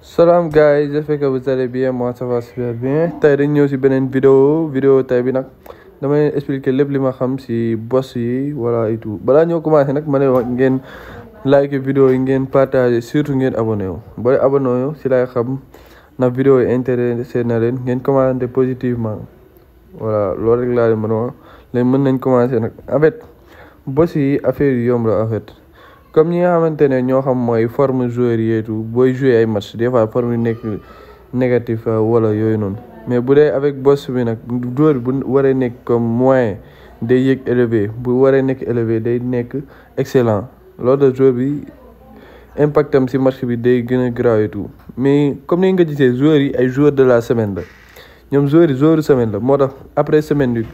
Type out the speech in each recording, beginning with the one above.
Salam guys, j'espère que vous allez bien, moi ça va super bien. Tey dañ ñëw si beneen vidéo tey bi nag dama leen expliquer lépp li ma xam si boss yi voilà et tout. Balaa ñoo commencé nag ma ne wax ngeen like vidéo yi, ngeen partager, surtout ngeen abonné wu. Booy abonné wu si lay xam na vidéo yi intéressé na leen, ngeen commenter positivement. Voilà loolu rek laa leen mën a wax. Léegi mën nañ commencer nag. En fait boss yi affaire yu yomb la en fait. Comme ñi nga xamante ne ñoo xam mooy forme joueur yi et tout, booy jouer ay match des fois forme yu nekk négatif wala yooyu noonu. Mais bu dee avec boss bi nag joueur bu waree nekk comme moyen day yëg élevé, bu waree nekk élevé day nekk excellent. Loolu de joueur bi impact am si match bi day gën a grave et tout. Mais comme ni nga gisee joueurs yi ay joueurs de la semaine la, ñoom joueur semaine la, moo tax après semaine bi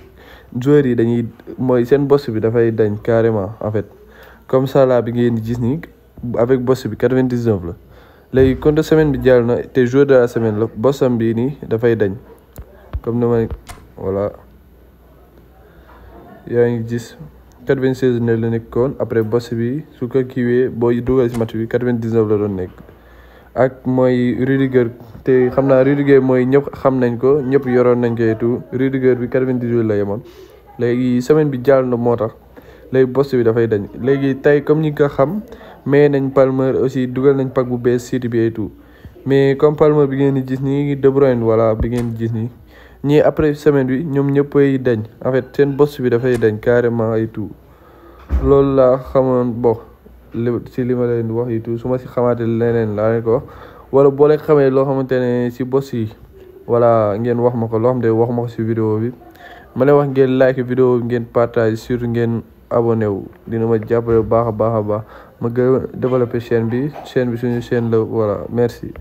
joueurs yi dañuy mooy seen boss bi dafay dañ carrément en fait. Comme Salam bi ngeen di gis nii avec boss bi 99 la léegi contre semaine bi jàll na te joueur de la semaine la, bossam bi nii dafay dañ comme ni ma voilà yaa ngi gis 96 ne la nekkoon après boss bi su ko kiiwee booy dugal si match bi 99 la doon nekk. Ak mooy Rudiger te xam naa Rudiger mooy ñëpp xam nañ ko, ñëpp yoroon nañ ko et tout. Rudiger bi 98 la yemoon léegi semaine bi jàll na moo tax. Léegi boss bi dafay dañ léegi tey comme ñi ko xam mais nañ Palmer aussi dugal nañ pack bu bees City bi et tout. Mais comme Palmer bi ngeen di gis nii De Bruyne voilà bi ngeen di gis nii ñii après semaine bi ñoom ñëppay dañ en fait seen boss bi dafay dañ carrément et tout. Loolu laa xamoon bon si li ma leen di wax et tout, su ma si xamaate leneen laa leen ko wax wala boo leen xamee loo xamante ne si boss yi voilà ngeen wax ma ko, loo xam ne wax ma ko si vidéo bi. Ma leen wax ngeen like vidéo bi, ngeen partage, surtout ngeen abonné wu, dina ma jàppale bu baax a baax ma gën a développer chaîne bi suñu chaîne la voilà merci.